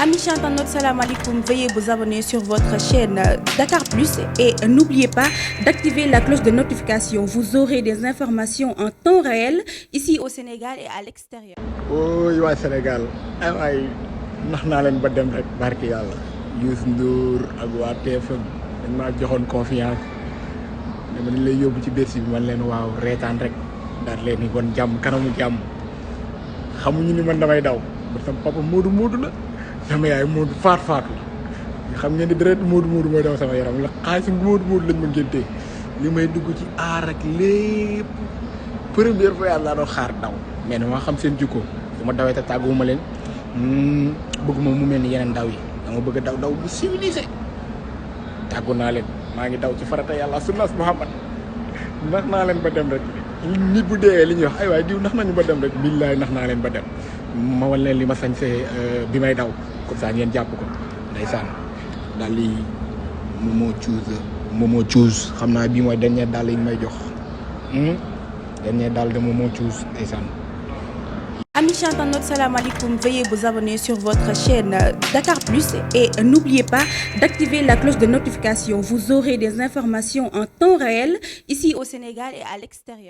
Amis internautes, salam alaikum. Veuillez vous abonner sur votre chaîne Dakar Plus et n'oubliez pas d'activer la cloche de notification. Vous aurez des informations en temps réel ici au Sénégal et à l'extérieur. ooy waa Sénégal ay waay nax naa leen ba dem rek barki yàlla Youssou Ndour ak waa TFM dañ maa joxoon confiance ne ma dañ lay yóbbu ci Bercy bi man leen waaw reetaan rek daal leen ni bon jàmm kanamu jàmm xamuñu ni man damay daw ba sama papa Moodu la sama yaay Moodu faatu la xam ngeen ni deret Moodu mooy daw sama yaram la xaalis Moodu lañ ma ngéntee li may dugg ci aar ak lépp première fois yàlla doon xaar daw mais dama xam seen jikko su ma dawee te tàgguwuma leen bëgguma mu mel ni yeneen daw yi dama bëgg a daw bu civilisé tàggu naa leen maa ngi daw ci farata yàlla sunnas Muhammad nax naa leen ba dem rek nit bu deewee li ñuy wax ay waay diw nax nañu ba dem rek billaay nax naa leen ba dem ma wan leen li ma sañsee bi may daw comme ça ngeen jàpp ko ndeysaan daal li Momo choose xam naa bii mooy dernier daal yi ñu may jox dernier daal de Momo choose ndeysaan. Amis internautes, salam alaikum. Veuillez vous abonner sur votre chaîne Dakar Plus et n'oubliez pas d'activer la cloche de notification. Vous aurez des informations en temps réel ici au Sénégal et à l'extérieur.